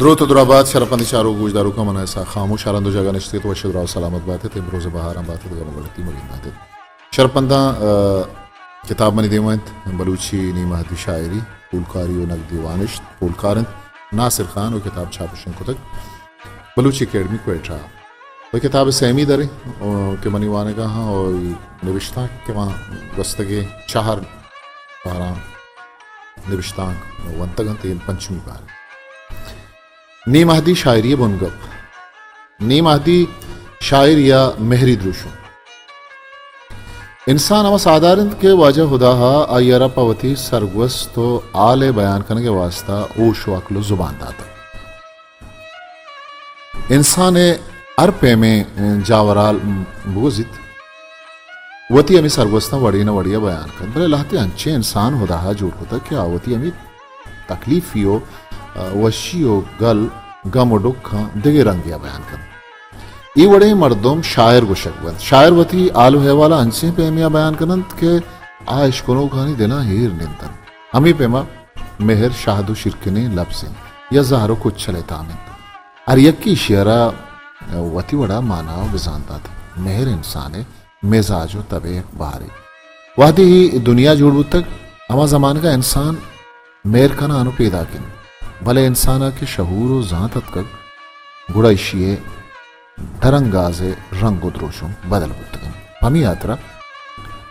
دروت و درابات شرپندی چاروک گوشداروکاں، من ایسا خاموش آرند و جاگہ نشتگت، وش و دراہ و سلامت باتت، امروز بہاراں باتت، غم و غلطی مگنداتت۔ شرپنداں، آ، کتاب منی دیما انت، بلوچی نیم عہدی شاعری، پولکاری و نگدی وانشت، پولکار انت، ناصر خان و کتاب چاپ و شنگ کتگ بلوچی اکیڈمی کوئٹہ۔ و کتاب سیمی درے، او، کہ منی وانگا ہاں، او نوشتانک کہ ما گوستگیں چہار بہاراں نوشتانک ونتگ انت، اے پنچمی بہار۔ نیم عہدی شاعری بنگپ۔ نیم عہدی شاعری ء مہری دروشم۔ انسان ہما ساہدار انت کہ واجہ ہدا ء آئی ء را پہ وتی سرگوست و حال ء بیان کنگ ء واسطہ ہوش و عقل و زبان داتگ۔ انسان ء ہر پیمیں جاورال بگوزیت، وتی ہمے سرگوستاں وڑے نہ وڑے ء بیان کنت، بلے لہتے انچیں انسان ہدا ء جوڑ کتگ کہ آ وتی ہمے تکلیفی و، آ، وشی و گل، گم و ڈکھاں دگہ رنگے ء بیان کنت۔ اے وڑیں مردم شاعر گوشگ بنت۔ شاعر وتی حال و احوال ء انچیں پیمے ء بیان کننت کہ آ اشکنوکانی دلاں ایر نندنت۔ ہمے پیما مہر شہد و شیرکنیں لبز انت یا زہر و کچل ء تام انت۔ ہر یکے ایشی ء را وتی وڑا مانا و بزان دات۔ مہر انسان ء مزاج و تب ء یک بہرے۔ وہدے اے دنیا جوڑ بوتگ، ہما زمانگ ء انسان مہر کنان و پیداک انت، بلے انسان ء کہ شعور و زانت اتکگ، گڑا ایشی ء درانگاز ء رنگ و دروشم بدل بوتگ انت۔ پمی ہاترا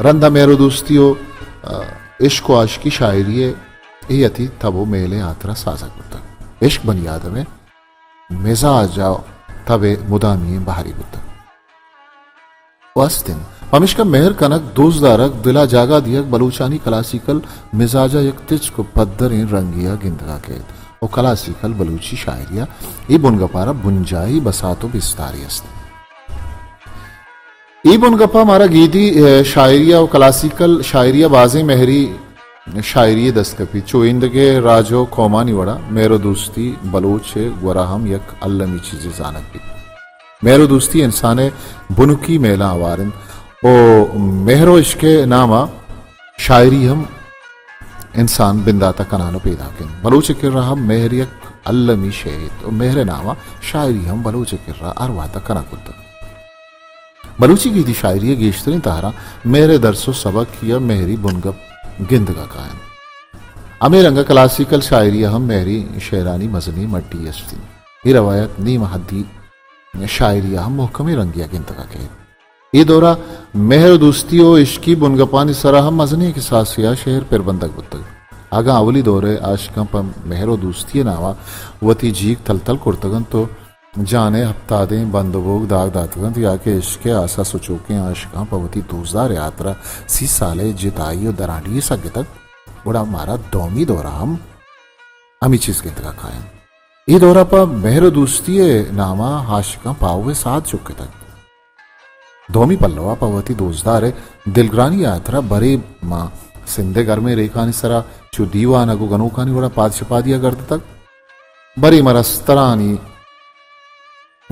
رند ء مہر و دوستی و، آ، عشق و عاشقی شاعری ء اے اتی تب و میل ء ہاترا سازگ بوتگ۔ عشق بنی آدم ء مزاج ء تب ء مدامی بہری بوتگ۔ و است انت۔ پمیشکا مہر کنگ، دوست دارگ، دل ء جاگہ دیگ بلوچانی کلاسیکل مزاج ء یک تچک و پدریں رنگے ء گندگ ء کئیت و کلاسیکل بلوچی شاعری ء اے بنگپ ء را بنجاہی بسات و بستارے است۔ اے بنگپ ء مارا گیدی، ء، شاعری ء و کلاسیکل شاعری ء بازیں مہری شاعری دست کپیت۔ چو ایندگہ راج و قومانی وڑا مہر و دوستی بلوچ ء گورا ہم یک المی چیزے زانگ بیت۔ مہر و دوستی انسان ء بنکی میلاں ہوار انت و مہر و عشق ء نام ء شاعری ہم انسان بندات ء کنان و پیداک انت۔ بلوچ ء کرا ہم مہر یک المی شے ایت و مہر ء نام ء شاعری ہم بلوچ ء کرا ہر وہد ء کنگ بوتگ۔ بلوچی گیدی شاعری ء گیشتریں تہراں مہر ء درس و سبق یا مہری بنگپ گندگ ء کاینت۔ ہمے رنگ ء کلاسیکل شاعری ء ہم مہری شعرانی مزنیں مڈی است انت۔ اے روایت نیم حدی شاعری ء ہم محکمیں رنگے ء گندگ ء کئیت۔ اے دور ء مہر و دوستی و عشقی بنگپانی سرا ہم مزنیں کساسے ء شعر پر بندگ بوتگ۔ اگاں اولی دور ء عاشقاں پہ مہر و دوستی ء نام ء وتی جیگ تل تل کرتگ انت و جان ء ہپتادیں بند و بوگ داگ داتگ انت یا کہ عشق ء آسا سچوکیں عاشقاں پہ وتی دوستدار ء ہاترا سی سال ء جتائی و درانڈی ء سگتگ، گڑا مارا دومی دور ء ہم ہمے چیز گندگ ء کاینت۔ اے دور ء پہ مہر و دوستی ء نام ء عاشقاں پاہو ء ساد چکتگ۔ دومی پلو ء پہ وتی دوستدار ء دلگرانی ء ہاترا برے ماں سندھ ء گرمیں ریکانی سرا چو دیوانگ و گنوکانی وڑا پاد شپادی ء گردتگ، برے ماں رسترانی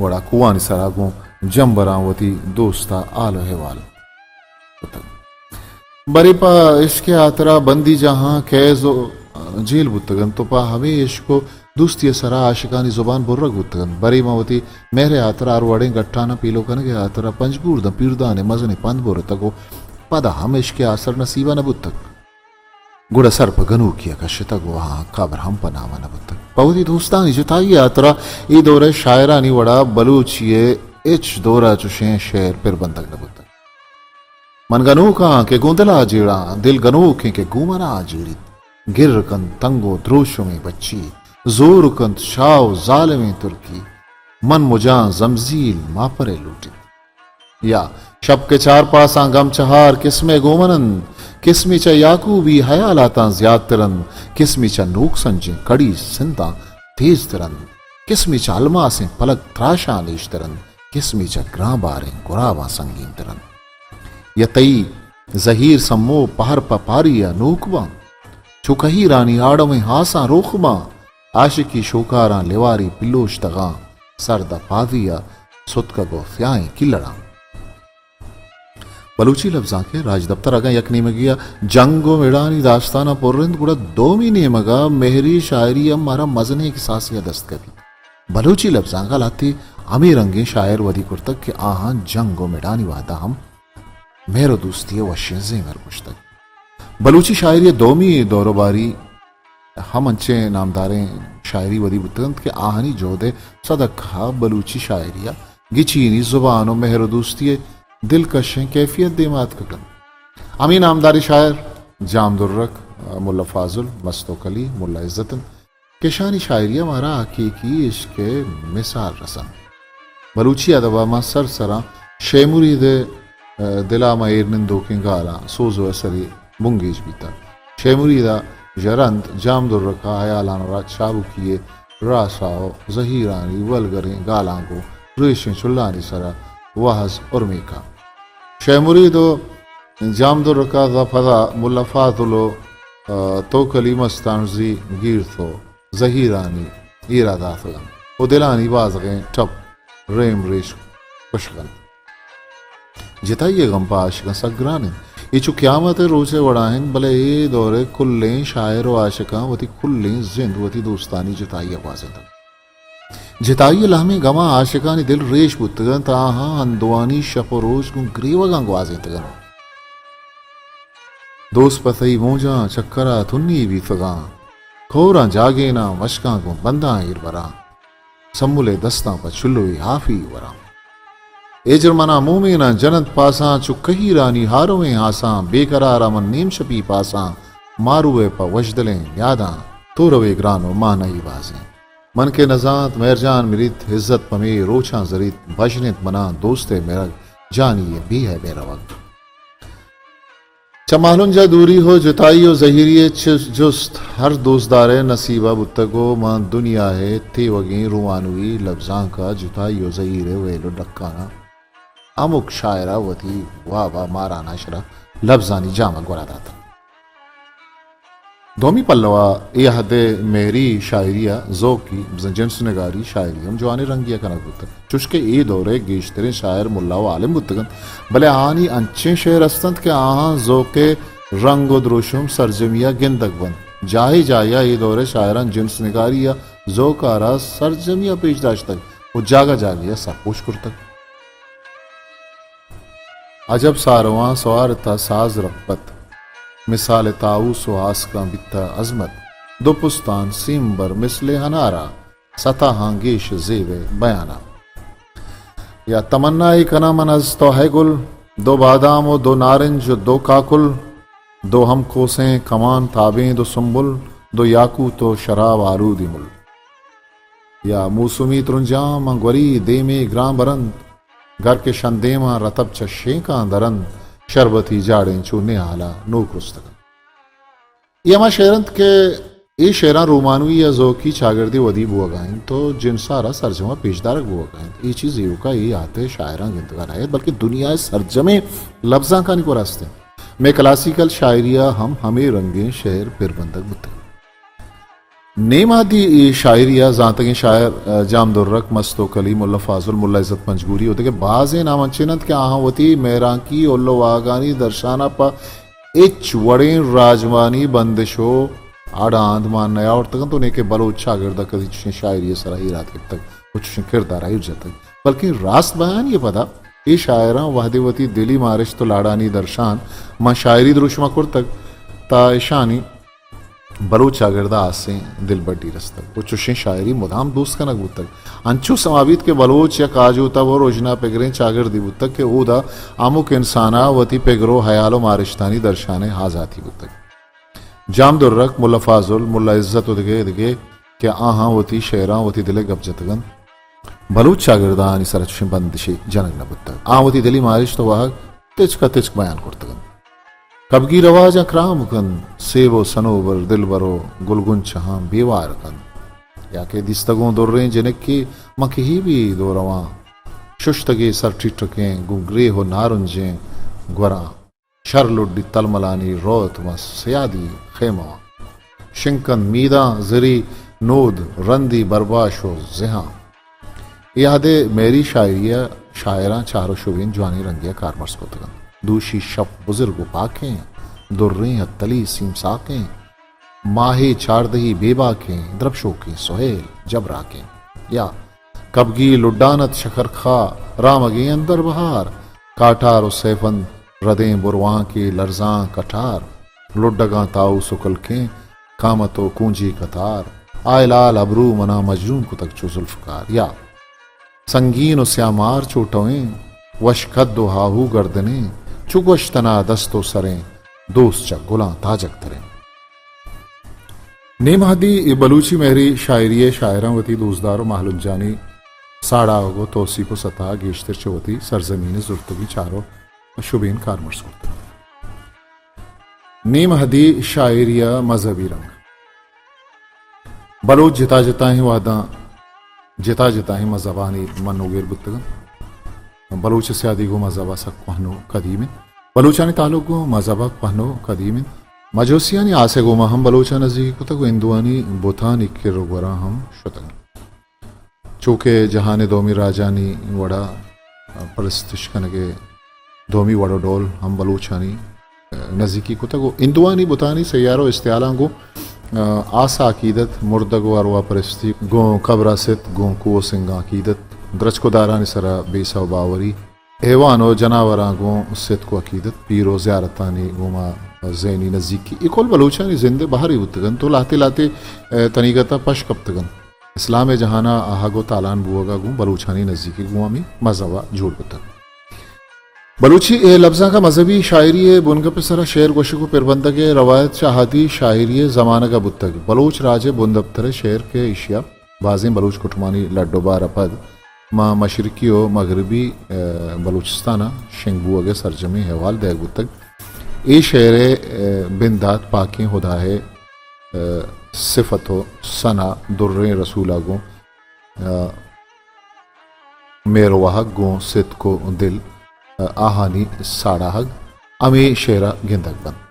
وڑا کوہانی سرا گوں جمبراں وتی دوست ء حال و احوال کتگ۔ برے پہ عشق ء ہاترا بندی جاہاں قید و جیل بوتگ انت و پہ ہمے عشق و دوستی ء سرا عاشقانی زبان برگ بوتگ انت۔ برے ماں وتی مہر ء ہاترا ہر وڑیں گٹاناں پیلو کنگ ء ہاترا پنجگور داں پیردان ء مزنیں پند برتگ و پدا ہم عشق ء آسر نصیب ء نہ بوتگ۔ گڑا سر پہ گنوکی ء کشتگ و آہاں قبر ہم پہ نام ء نہ بوتگ۔ پہ وتی دوستانی جتائی ء ہاترا اے دور ء شاعرانی وڑا بلوچی ء ہچ دور ء چشیں شعر پر بندگ نہ بوتگ۔ من گنوکاں کہ گوں دل ء جیڑاں، دل گنوکیں کہ گوں من ء جیڑیت۔ گر کنت تنگ و دروشمیں بچی، زور کنت شاہ و ظالمیں ترکی، من مجاں زمزیل ماپرے لوٹیت۔ یا شپ کہ چار پاساں گم چہار قسمے گوں من انت، قسمی چہ یعقوبی حیالاتاں زیادتر انت، قسمی چہ نوک سنجیں کڑی سنداں تیزتر انت، قسمی چہ الماسیں پلک تراشاں نیشتر انت، قسمی چہ گرانباریں گراباں سنگینتر انت۔ یا تئی زہیر سمو پہر پہ پاری ء نوک باں، چو کہیرانی آڑویں ہاساں روخ باں، عاشقی شوکاراں لیواری پلوشتغاں، سرد ء پادی ء ستکگ و سیاہیں کلڑاں۔ بلوچی لبزانک ء راجدپتر اگاں یک نیمگے ء جنگ و مڑانی داستاناں پر انت، گڑا دومی نیمگ ء مہری شاعری ہم مارا مزنیں کساسے ء دست کپیت۔ بلوچی لبزانک ءَ لہتے ہمے رنگیں شاعر ودی کرتگ کہ آہاں جنگ و مڑانی وہدا ہم مہر و دوستی ءِ وشیں زیمر گوشتگ۔ بلوچی شاعری ءِ دومی دور و باری ہم انچیں نامداریں شاعری ودی بوتگ انت کہ آہانی جہد ءِ سدک ءَ بلوچی شاعری ءَ گچینی زبان و مہر و دوستی ءِ دلکشیں کیفیت دیما اتکگ انت۔ ہمے نامداریں شاعر جام درک، ملا فاضل، مستو کلی، ملا عزت انت۔ کشانی شاعری ءَ مارا حقیقی عشق ءِ مثال رسنت۔ بلوچی ادب ءَ ما سر سراں شے مرید ءِ، ءَ، دل ءَ ما ایر نندوکیں گالاں سوز و اثری بنگیج بیتگ۔ شے مرید ءَ ژرند جام درک ءَ ہیالان را چابکی ءِ راسا و زہیرانی ولگریں گالاں گوں ریشیں چلانی سرا وہز ارمیکاں۔ شے مرید و جام درک ءَ پدا ملا فاضل و، ءَ، توکلی مستانزی گیرت و زہیرانی ایرا داتگ انت و دلانی بازگیں ٹپ ریم ریش کشگ انت۔ جتائی ءِ گم پہ عاشقاں سک گران انت۔ اے چو قیامت ءِ روچ ءِ وڑا انت، بلے اے دور ءِ کلیں شاعر و عاشقاں وتی کلیں زند وتی دوستانی جتائی ءَ گوازینتگ۔ جتائی ءِ لہمیں گماں عاشقانی دل ریش بوتگ انت، آہاں ہندوانی شپ و روچ گوں گریوگاں گوازینتگ انت۔ دوست پہ تئی مونجاں چکر ءَ تنی بیتگاں، کوراں جاگیناں مشکاں گوں بنداں ایر براں، سمل ءِ دستاں پہ چلوی ہافی وراں۔ ہجر منا مومیناں جنت پاساں، چو کہیرانی ہارویں آساں، بے قرار ءَ من نیم شپی پاساں، مارو ءِ پہ وشدلیں یاداں، تو روے گران و مانائی بازیں۔ من کہ نزانت مہرجان مریت، عزت پمے روچاں زریت، بژنت منا دوست ءِ مرگ، جانی ءِ بی ءِ بے روگ۔ چہ مہلنج ءَ دوری ہو جتائی و زہیری ءِ چ-، جست ہر دوستدار ءِ نصیب ءَ بوتگ و ماں دنیا ءِ تیوگیں روانوی لبزانک ءَ جتائی و زہیر ءِ ویل و ڈکاناں ہمک شاعر ءَ وتی واب ءَ ماران ءَ شرا لبزانی جام ءَ گورا داتگ۔ دومی پلو ءَ اے عہد ءِ مہری شاعری ءَ ذوقی، بزاں جنس نگاری شاعری ہم جوانیں رنگے ءَ کنگ بوتگ۔ چوشکہ اے دور ءِ گیشتریں شاعر ملا و عالم بوتگ انت، بلے آہانی انچیں شعر است انت کہ آہاں ذوق ءِ رنگ و دروشم سرجمی ءَ گندگ بنت۔ جاہے جاہے ءَ اے دور ءِ شاعراں جنس نگاری ءِ ذوق ءَ را سرجمی ءَ پیش داشتگ و جاگہ جاگہ ءَ سرپوش کرتگ۔ عجب سارواں سوارت ءَ ساز رپت، مثال طاووس و آسکاں بیتہ عظمت، دو پستان سیمبر مثل انارا، ستاہاں گیش زیب ءِ بیانا۔ یا تمنا ءَ کناں من از تو ہے گل، دو بادام و دو نارنج و دو کاکل، دو ہم کوسیں کمان تابیں دو سنبل، دو یاقوت و شراب آلودی مل۔ یا موسمی ترنجاں من گوری دیمے گران برنت، گر کہ شندیماں رتب چہ شینکاں درنت، شربتی جاڑیں چو نہالا نوک رستگ انت۔ اے ہما شعر انت کہ اے شعراں رومانوی یا ذوقی چاگردے ودی بوگا انت و جنسا را سرجما پیش دارگ بوگا انت۔ اے چیز ایوکا اے آتے شاعراں گندگا نہ ایت، بلکہ دنیا سرجمیں لبزانکانی گورا است انت۔ مئے کلاسیکل شاعری ءَ ہم ہمے رنگیں شعر پر بندگ بوتگ۔ نیم عہدی اے شاعری ءَ زانتگیں شاعر، ءَ، جام درک، مستو کلی، ملا فاضل، ملا عزت پنجگوری و دگہ بازیں نام انچین انت کہ آہاں وتی مہرانکی الو واہگانی درشان ءَ پہ ہچ وڑیں راجمانی بندش و اڑاند مان نیاورتگ انت و نئے کہ بلوچ چاگرد ءَ کدی چشیں شاعری ءِ سرا ایراد گپتگ و چشیں کردار ءَ ایر جتگ، بلکیں راست بیانی ءَ پدا اے شاعراں وہدے وتی دلی مارشت و لاڑانی درشان ماں شاعری دروشم ءَ کرتگ، تا اشانی بلوچ چاگرد ءَ ہاسیں دلبڈی رستگ و چشیں شاعری مدام دوست کنگ بوتگ۔ انچو سما بیت کہ بلوچ یک آجو تب و رژنا پگریں چاگردے بوتگ کہ اودا ہمک انسان ءَ وتی پگر و ہیال و مارشتانی درشان ءِ آزاتی بوتگ۔ جام درک، ملا فاضل، ملا عزت و دگہ دگہ کہ آہاں وتی شعراں وتی دل ءِ گپ جتگ انت، بلوچ چاگرد ءَ آہانی سرا چشیں بندشے جنگ نہ بوتگ۔ آہاں وتی دلی مارشت و واہگ تچک ءَ تچک بیان کرتگ انت۔ کبگی رواجاں کرام کن، سیب و سنوبر دلبر و گلگنچہاں بیوار کن۔ یا کہ دیستگوں دریں جنکے من کہی بی دو رواں، ششتگے سر ٹٹکیں گوں گریہ و نارنجیں گوراں۔ شر لڈی تلملانی روت من سیادی خیمہاں۔ شنکن میداں زری نود رندی برباش و زہاں۔ اے عہد ءِ مہری شاعری ءَ شاعراں چار و شوین جوانیں رنگے ءَ کارمرز کتگ انت۔ دوشی شپ بزرگ و پاکیں، دریں اتلی سیم ساکیں، ماہے چاردہی بے باکیں، درپشوکیں سہیل جبراکیں۔ یا کبگی لڈان ات شکرخا، رامگیں اندر بہار، کاٹار و سیفند ردیں بروانکے لرزاں کٹار، لڈگاں تاؤس و کلکیں قامت و کونجی قطار، آئے لال ابرو منا مجنون کتگ چو ذوالفقار۔ یا سنگین و سیاہ مار چو ٹویں، وش قد و آہو گردنیں، چو گوشتنا دست و سریں، دوست چہ گلاں تاجگ تریں۔ نیم حدی بلوچی مہری شاعری ء شاعراں وتی دوستدار و مہلنجانی ساڑاگ و توسیپ و ستا گیشتر چہ وتی سرزمین ء زرتگیں چار و شبین کارمرز کرتگ۔ نیم حدی شاعری ء مذہبی رنگ۔ بلوچ جتا جتائیں وہداں جتا جتائیں مذہبانی منوگر بوتگ انت۔ بلوچ سیادی گوں مذہب ء سک کوہن و قدیم انت۔ بلوچانی تعلق گوں مذہب ء کوہن و قدیم انت۔ مجوسیانی آس ء گوما ہم بلوچاں نزیکی کتگ و ہندوانی بتانی کر و گوراں ہم شتگ انت۔ چو کہ جہان ء دومی راجانی وڑا پرستش کنگ ء دومی وڑ و ڈول ہم بلوچانی نزیکی کتگ و ہندوانی بتانی سیارہ و استعالاں گوں آس ء عقیدت، مردگ و ارواح پرستی، گوں قبر ء ست، گوں کوہ و سنگاں عقیدت، درچک و دارانی سرا بیسہ و باوری، حیوان و جناوراں گوں ستک و عقیدت، پیر و زیارتانی گوما ذہنی نزیکی، اے کل بلوچانی زند ء بہرے بوتگ انت و لہتے لہتے، ء، تنیگت ء پش کپتگ انت۔ اسلام ء جہان ء آہگ و تالان بوگ ء گوں بلوچانی نزیکی گوں ہمے مذہب ء جوڑ بوتگ۔ بلوچی ء لبزانک ء مذہبی شاعری ء بنگپ ء سرا شعر گوشگ و پربندگ ء روایت چہ اہدی شاعری ء زمانگ ء بوتگ۔ بلوچ راج ء بندپتر ء شعر کہ ایشی ء بازیں بلوچ کٹمانی لڈ و بار ء پد ماں مشرقی و مغربی، ء، بلوچستان ء شنگ بوگ ء سرجمیں احوال دئیگ بوتگ۔ اے شعر ء، ء، بندات پاکیں ہدا ء، ء، صفت و ثنا دریں رسول ء گوں، ء، مہر و واہگ گوں ستک و دل، ء، آہانی ساڑاہگ ہمے شعر ء گندگ بنت۔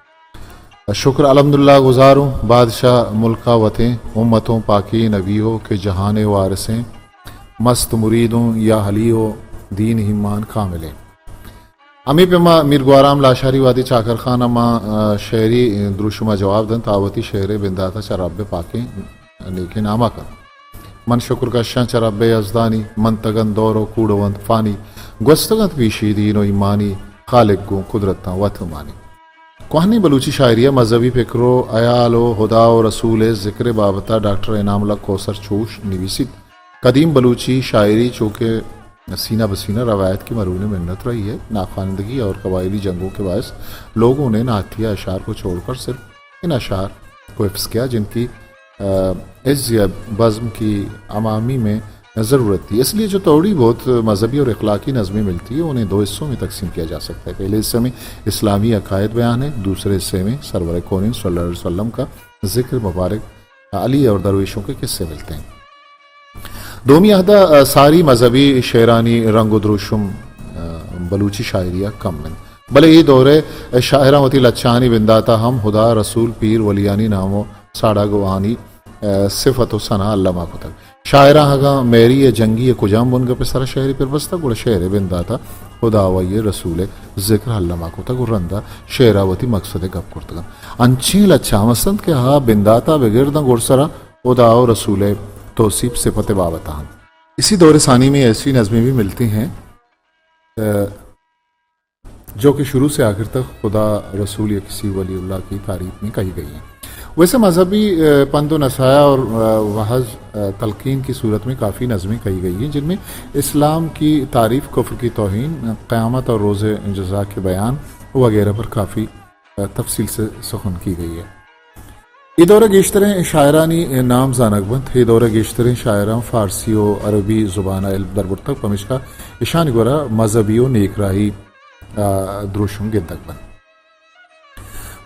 شکر الحمدللہ گزاروں، بادشاہ ملکا وتیں، امتوں پاکی نبی ہو کہ جہان وارثیں، مست مریدوں یا علی ہو، دین ایمان کاملیں۔ ہمے پیما میر گوارام لاشاری وادی چاکر خان ما، آ، شعری دروشما جواب دنت، آ وتی شعر بنداتا چہ رب پاکیں نیکیں ناما کن۔ من شکر کشاں چہ رب یزدانی، منتگن دور و کوڑونت فانی، گوستگنت پیشی دین و ایمانی، خالق گوں قدرتاں وت مانی۔ کوہنیں بلوچی شاعری ء مذہبی فکر و حیال و ہدا و رسول ء ذکر ء بابت ء ڈاکٹر انعام اللہ کوثر چوش نویسیت، قدیم بلوچی شاعری چو کہ سینہ بہ سینہ روایت کی مرہون منت رہی ہے، ناخواندگی اور قبائلی جنگوں کے باعث لوگوں نے نعتیہ اشعار کو چھوڑ کر صرف ان اشعار کو حفظ کیا جن کی، آ، عز یا بزم کی عوامی میں ضرورت تھی، اس لیے جو تھوڑی بہت مذہبی اور اخلاقی نظمیں ملتی ہے، انہیں دو حصوں میں تقسیم کیا جا سکتا ہے۔ پہلے حصے میں اسلامی عقائد بیان ہے، دوسرے حصے میں سرور کونین صلی اللہ علیہ وسلم کا ذکر مبارک، علی اور درویشوں کے قصے ملتے ہیں۔ دومی عہدہ، آ، ساری مذہبی شعرانی رنگ و دروشم، آ، بلوچی شاعری ء کم انت، بلے اے دور ء شاعراں وتی لچہانی بندات ء ہم ہدا، رسول، پیر، ولیانی نام و ساڑگ و آنی، آ، صفت و ثنا الما کتگ۔ شاعراں اگاں مہری ء جنگی ء کجام بنگپ ء سرا شعرے پر بستگ، گڑا شعر ء بندات ء ہدا و آئی ء رسول ء ذکر الما کتگ و رند ء شعر ء وتی مقصد ء گپ کرتگ انت۔ انچیں لچہ ہم است انت کہ آ بندات ء بگر داں گڈسرا ہدا و رسول ء توصیف صفت ء بابت ء انت۔ اسی دور ثانی میں ایسی نظمیں بھی ملتی ہیں، آ، جو کہ شروع سے آخر تک خدا، رسول یا کسی ولی اللہ کی تعریف میں کہی گئی ہیں۔ ویسے مذہبی، آ، پند و نصاحہ اور، آ، وعظ، آ، تلقین کی صورت میں کافی نظمیں کہی گئی ہیں، جن میں اسلام کی تعریف، کفر کی توہین، قیامت اور روز جزا کے بیان وغیرہ پر کافی تفصیل سے سخن کی گئی ہے۔ اے دور ء گیشتریں شاعرانی نام زانگ بنت۔ اے دور ء گیشتریں شاعراں فارسی و عربی زبان ء علم دربرتگ، پمیشکا اشانی گورا مذہبی و نیکراہی، آ، دروشم گندگ بنت۔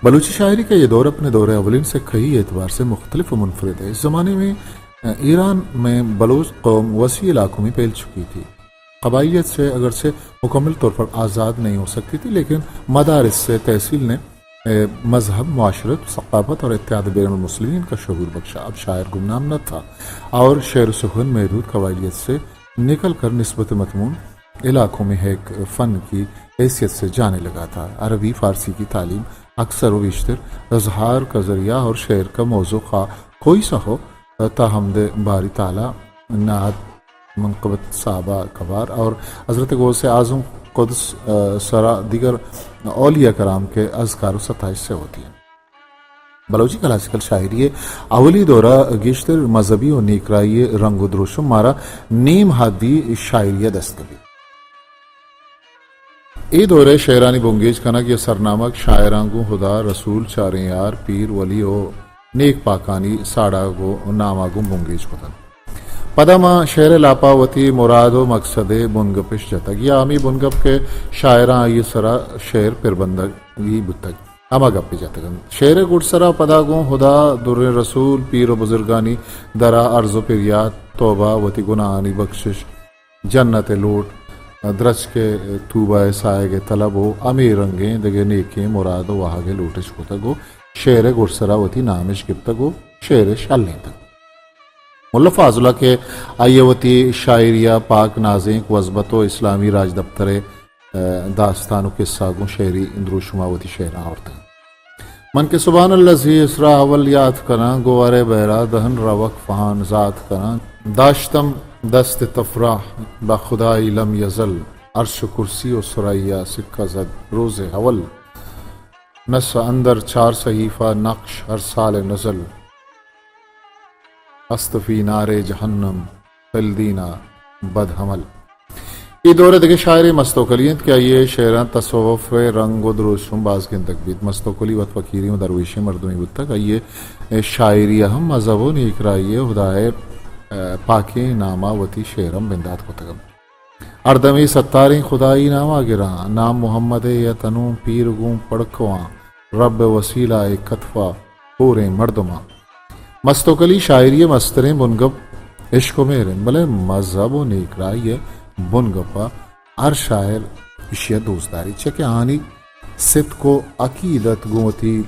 بلوچی شاعری کا یہ دور اپنے دور اولین سے کئی اعتبار سے مختلف و منفرد ہے۔ اس زمانے میں، آ، ایران میں بلوچ قوم وسیع علاقوں میں پھیل چکی تھی۔ قبائلیت سے اگرچہ مکمل طور پر آزاد نہیں ہو سکتی تھی، لیکن مدارس سے تحصیل نے، اے، مذہب، معاشرت، ثقافت اور اتحاد بین المسلمین کا شعور بخشا۔ اب شاعر گمنام نہ تھا اور شعر و سخن محدود قبائلیت سے نکل کر نسبت متمون علاقوں میں ایک فن کی حیثیت سے جانے لگا تھا۔ عربی فارسی کی تعلیم اکثر و بیشتر اظہار کا ذریعہ اور شعر کا موضوع خواہ کوئی سا ہو، تا حمد باری تعالی نعت منقبت صحابہ کبار اور حضرت غوث اعظم قدس، آ، سرا دیگر اولیاء کرام کے اذکار و ستائش سے ہوتی ہیں۔ بلوچی کلاسیکل شاعری ءِ اولی دور ءَ گیشتر مذہبی و نیکراہی ءِ رنگ و دروشم مارا نیم حادی شاعری ءَ دست کپیت۔ اے دور ءِ شعرانی بنگیج کنگ یا سرنامگ شاعراں گوں ہدا، رسول، چاریں یار، پیر، ولی و نیک پاکانی ساڑگ و نام ءَ گوں بنگیج کتنت۔ پدا ماں شعر ءِ لاپا وتی مراد و مقصد ءِ بنگپش جتگ یا ہمے بنگپ کہ شاعراں آئی ءِ سرا شعر پربندگی بوتگ۔ ہما گپے جتگ انت۔ شعر ءِ گڈسرا پدا گوں ہدا، دریں رسول، پیر و بزرگانی درا عرض و پریات، توبہ، وتی گناہانی بخشش، جنت ءِ لوٹ، درچک ءِ توبہ ءِ ساہگ ءِ طلب و ہمے رنگیں دگہ نیکیں مراد و واہگ ءِ لوٹش کتگ و شعر ءِ گڈسرا وتی نامش گپتگ و شعرش ہلینتگ۔ ملا فاضلہ کہ آئی ءَ وتی شاعری ءَ پاک نازینک وزبت و اسلامی راجدپتر ءِ داستان و قصہ گوں شعری دروشما وتی شعراں آورتگ۔ من کہ سبحان الذی اسرا اول یات کناں، گوہر ءِ بحرا دہن روک فہان زات کناں۔ داشتم دست تفراح بہ خدائی لم یزل، عرش و کرسی و ثریا سکہ زد روز اول۔ نس اندر چار صحیفہ نقش ہر سال نزل، است فی نار جہنم فی الدین بد عمل۔ اے دور ءِ دگہ شاعرے مستوکلی انت کہ آئی ءِ شعراں تصوف ءِ رنگ و دروشم باز گندگ بیت۔ مستوکلی وت فقیریں و درویشیں مردمے بوتگ۔ آئی ءِ شاعری ءَ ہم مذہب و نیکراہی ءِ ہدا ءِ، ءَ، پاکیں نام ءَ وتی شعراں بندات کتگ انت۔ ہر دمے ستاریں خدائی ناما گراں، نام محمد ءِ یا تنوں پیر گوں پڑکواں، رب ءِ وسیلہ ءِ کتفا پوریں مردماں۔ مستوکلی شاعری ءِ مستریں بنگپ عشق و مہر انت، بلے مذہب و نیکراہی ءِ بنگپ ءَ ہر شاعر ایشی ءَ دوست داریت، چہ کہ آہانی ستک و عقیدت گوں وتی،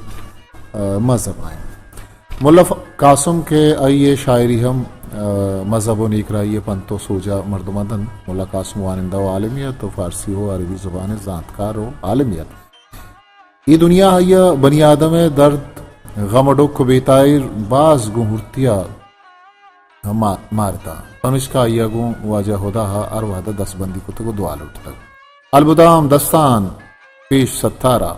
ءَ، مذہب ءَ انت۔ ملا ف-، قاسم کہ آئی ءِ شاعری ہم، ءَ، مذہب و نیکراہی ءِ پنت و سوجا مردماں دنت۔ ملا قاسم وانندہ و عالمے ات و فارسی و عربی زبان ءِ زانتکار و عالمے ات۔ اے دنیا آئی ءَ بنی آدم ءِ درد، غم و ڈکھ و بے تاہیر باز گوں ہورتیا ما-، مارتا۔ پمشکا آئی ءَ گوں واجہ ہدا ءَ ہر وہد ءَ دست بندی کتگ و دعا لوٹتگ۔ البدام دستان پیش ستارا،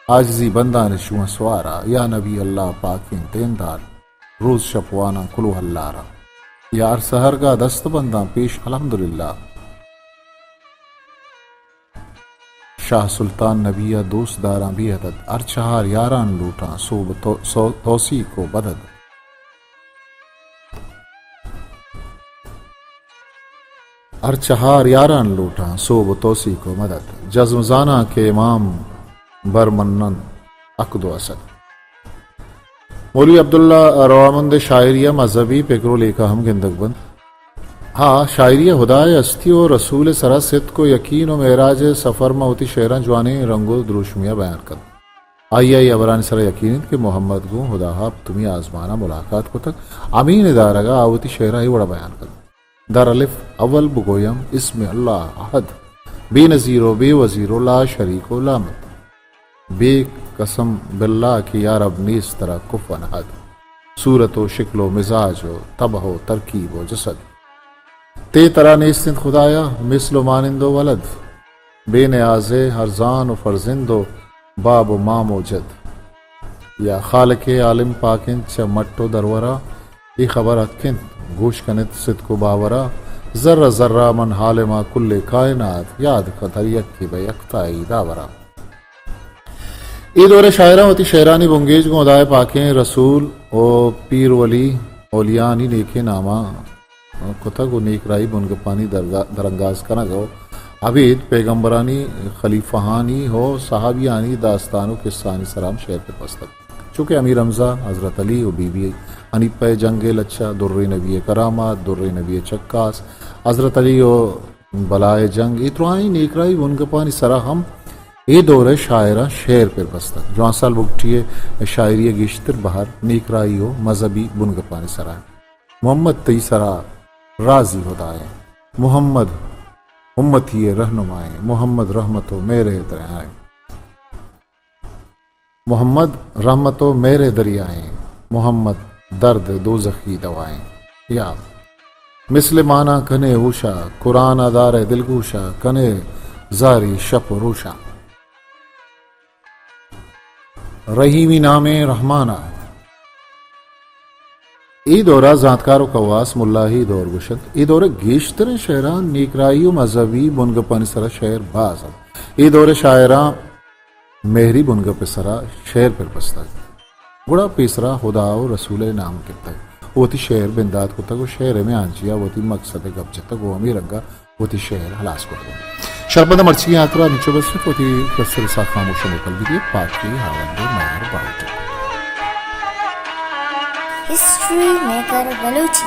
عاجزی بندان شوہاں سوارا، یا نبی اللہ پاکیں دیندار، روز شپ واناں کلوہ اللہ را، یا ہر سحرگاہ دست بنداں پیش الحمدللہ۔ شاہ سلطان نبی ءَ دوست داراں بے عدد، ہر چہار یاران لوٹاں سوب تو-، سو-، توسیق و مدد۔ ہر چہار یاران لوٹاں سوب و توسیق و مدد، جزم زاناں کہ امام بر منن عقد و حسد۔ مولوی عبداللہ روامند ءِ شاعری ءَ مذہبی پگر و لیکہ ہم گندگ بنت۔ ہا، شاعری ءَ ہدا ءِ ہستی و رسول ءِ سرا ستک و یقین و معراج ءِ سفر ماں وتی شعراں جوانیں رنگ و دروشمے ءَ بیان کنت۔ آئی ءَ اے ہبرانی سرا یقین انت کہ محمد گوں ہدا ءَ پتمی آزمان ءَ ملاقات کتگ۔ ہمے ندارگ ءَ آ وتی شعر ءَ اے وڑ ءَ بیان کنت۔ در الف اول بگویم اسم اللہ احد، بے نظیر و بے وزیر و لا شریک و لا مد۔ بے قسم باللہ کہ یا رب نیست ترا کفوا احد۔ صورت و شکل و مزاج و طبع و ترکیب و جسد۔ تے ترا نیست انت خدایا مثل و مانند و ولد۔ بے نیازے ہرزان و فرزند و باب و مام و جد۔ یا خالق عالم پاک انت چہ مٹ و درورا، اے خبر حق انت گوش کن ات صدق و باورا۔ ذرہ ذرہ من عالما کل کائنات، یاد کنت ہر یکے بہ یکتائی داورا۔ اے دور ءِ شاعراں وتی شعرانی بنگیج گوں ہدائے پاکیں رسول و پیر ولی اولیاءانی نیکیں ناماں کتگ و نیک راہی بنگپانی درگا-، درانگاز کنگ و ابید پیغمبرانی، خلیفہانی و صحابیانی داستان و قصہانی سرا ہم شعر پہ پستگ، چو کہ امیر حمزہ، حضرت علی و بی بی حنیفہ ءِ جنگ ءِ لچہ، دریں نبی ءِ کرامات، دریں نبی ءِ چکاس، حضرت علی و بلائے جنگ، اے درائیں نیکراہی بنگپانی سرا ہم اے دور ءِ شاعراں شعر پر بستگ۔ جوانسال بگٹی ءِ شاعری ءِ گیشتر بہر نیکراہی و مذہبی بنگپانی سرا انت۔ محمد تئی سرا راضی ہدائیں، محمد امتی ءِ رہنمائیں، محمد رحمت و مہر ءِ دریائیں۔ محمد رحمت و مہر ءِ دریائیں، محمد درد دوزخی دوائیں۔ یا مثل مانا کنے ہوشا، قرآن ءَ دارے دلگوشا، کنے زاری شپ و روشا۔ رحیمی نامیں رحمانا۔ اے دورا زانتکار و کواس ملاہی دور گوشنت۔ اے دورا گیشتریں شعران نیکراہی و مذہبی بنگپانی سرا شعر باز انت۔ اے دور شاعراں مہری بنگپ ءِ سرا شعر پر بستگ۔ گڑا پیسرا ہدا و رسول ءِ نام گپتگ و وتی شعر بندات کتگ و شعر ءِ میانجیا وتی مقصد ءِ گپ جتگ و ہمے رنگا وتی شعر ہلاس کتگ۔ شرپمند مرچی ہاترا انچو بس وتی دست رسا خاموش و موکل بگیت، پاکی ہاوند مہر باوٹ۔ History maker Balochi.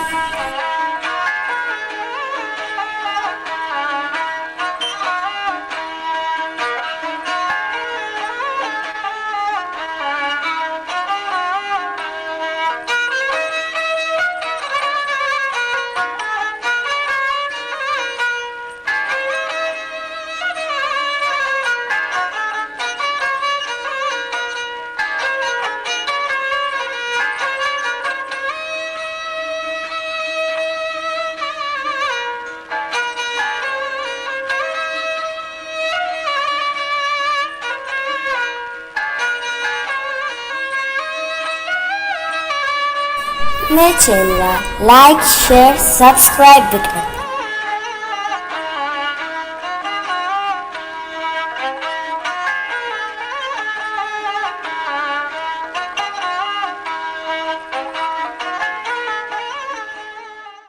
مئے چینل ءَ لائک، شیئر، سبسکرائب بکن ات۔